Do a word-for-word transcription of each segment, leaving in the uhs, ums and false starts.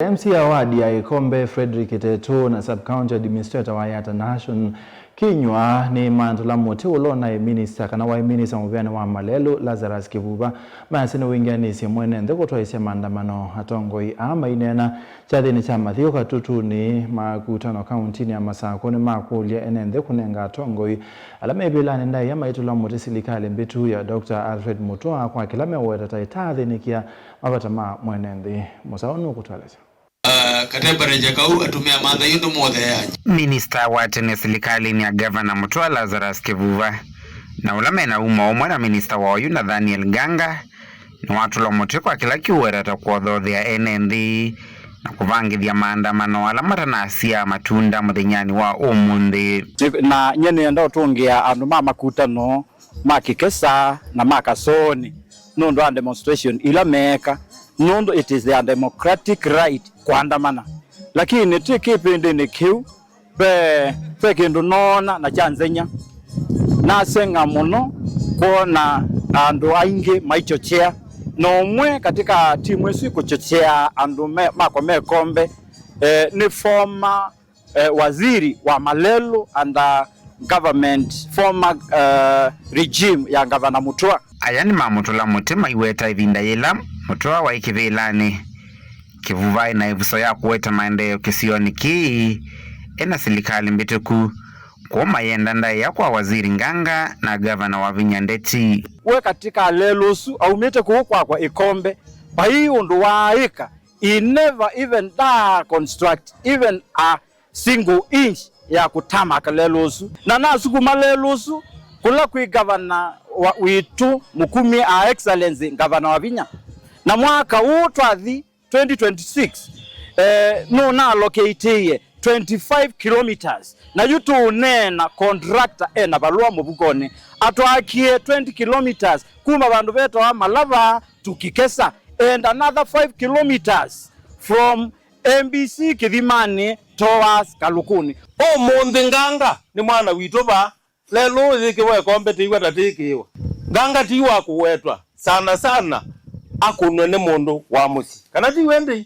M C A wa ward ya Ikombe Frederick Itetu na sub-county administrator wa Yatta Nation Kinyua nĩmantũla mũtĩ ũla ũnaĩ minista kana waĩ minista mũveanĩ wa malelũ Lazarus Kivuva, mayasya nĩwĩngĩanĩsye mwene nthĩ kũtwaĩsya maandamano. Atongoi aa maineena kyathĩnĩ kya Mathiũ Katutunĩ Makutano kauntinĩ ya Masakũ nĩmakũlya ene nthĩ kũnenga atongoi ala me ivĩlanĩ ndaĩa maitũla mũtĩ silikalĩ mbĩtu ya Doctor Alfred Mutua kwa kĩla meũweta ta ĩtaathĩnĩkĩa mavata ma mwene nthĩ. Mũsaũ nũkũtũelesya. Ah, katemperature kau atumĩa manthai ũndũ mũtheeany'a. Minista wa tene silikalĩnĩ ya Gavana Mutua Lazarus Kivuva, na ũla mena uma ũmwe na minista wa oyu Nathaniel Ganga, nĩwatũlwa mũtĩ kwa kĩla kĩũweta ta kũothothea ene nthĩ na kũvangĩthya maandamano ala matanasyaa matunda mũthenyanĩ wa ũmũnthĩ. Na nyie nĩenda ũtũngĩa andũ ma Makutano, ma Kĩkesa na ma Kasooni nũndũ wa demonstration ila meeka, nũndũ it is their democratic right kũandamana. Lakini twĩ kĩpĩndĩnĩ kĩu, ve, ve kĩndũ noona na kyanzeng'ya. Naseng'a mũno kwona andũ aingĩ maichochea, na ũmwe katika timu ĩsu ĩkũchochea andũ me, makwa me Ikombe, eh, nĩ former eh, waziri wa malelũ under government, former, eh, regime ya Gavana Mutua. Aya nĩmamũtũla mũtĩ maiweta ĩvinda yĩla Mutua waĩ kĩvĩlanĩ. Kivuva ena ĩvuso ya kũete maendeeo kĩsionĩ kĩĩ ena silikalĩ mbĩtĩku, kwoou mayenda ndaĩa kwa Waziri Ganga na Gavana Wavinya Ndeti. We katika lelũ ũsu aumĩte kũu kwakwa Ikombe, vai ũndũ waaĩka. He never even da construct even a single inch ya kũtamaka lelũ ũsu. Na nasukuma lelũ ũsu kũla kwĩ gavana wa, witũ mũkumie, Her Excellency Gavana Wavinya. Na mwaka ũũ twathi twenty twenty-six, eh, nũnalokĩtĩie twenty-five kilometers. Na yu tũũneena contractor ena valũa mũvukonĩ atwakie twenty kilometers kuma vandũ vetawa Malava to Kĩkesa and another five kilometers from M B C Kĩthimanĩ towards Kalũkũnĩ. Ũmũnthĩ Ganga nĩ mwana witũ vaa. Lelũ ũyĩkĩwa Ikombe tĩiwa ta tĩkĩĩwa. Ganga ti wa kũwetwa. Sana sana akũnwe nĩ mũndũ wa mũsyĩ. Kana ti w'o ĩndĩ?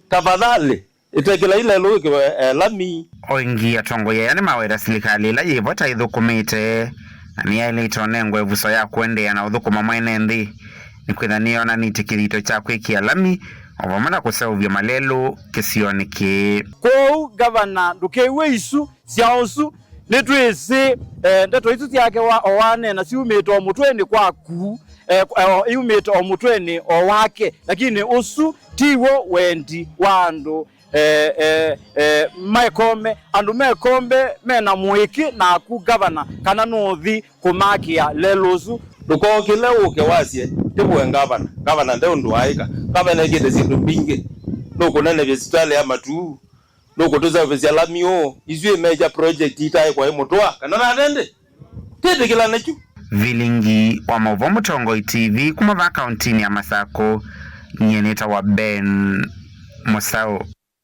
Tafadhali, ĩtekĩlai lelũ wĩkĩwe, eh, lami. O ĩngĩ, atongoi aya nĩmaweta silikalĩ ĩla yĩvo ta ĩthũkũmĩte na nĩyaĩlĩte ũnengwa ĩvuso ya kũendeea na ũthũkũma mwene nthĩ, nĩkwĩtha nĩyonanĩtye kĩthito kya kwĩkĩa lami o vamwe na kũseũvya malelũ kĩsionĩ kĩĩ. Kwoou, Gavana, ndũkew'e isu sya ũsu. Nĩtwĩsĩ, eh, ndeto isu syake wa, o waneena siumĩte o mũtwenĩ kwaku, eh, o, iumĩte o mũtwenĩ o wake, lakini ũsu tiw'o wendi wa andũ, eh, eh, eh, ma Ikombe. Andũ ma Ikombe mena mũĩkĩ naku, Gavana, kana nũthi kũmakĩa lelũ ũsu. Ndũkokĩle ũke wasye, "Tĩvũe ngavana." Ngavana nde ũndũ waaĩka. Ngavana ekĩte syĩndũ mbingĩ. Nũkũnenevya sitalĩ ya Matuu. Nũkũtũseũvĩsya lami ũũ. Isu ĩ major project itaĩ kwa ĩ mũtũa. Kana nate ndĩ? Twĩtĩkĩlane kyu. Vilingi wa maũvoo Mũtongoi T V kuma vaa kauntinĩ ya Masakũ, nyie nĩtawa Ben Mũsaũ.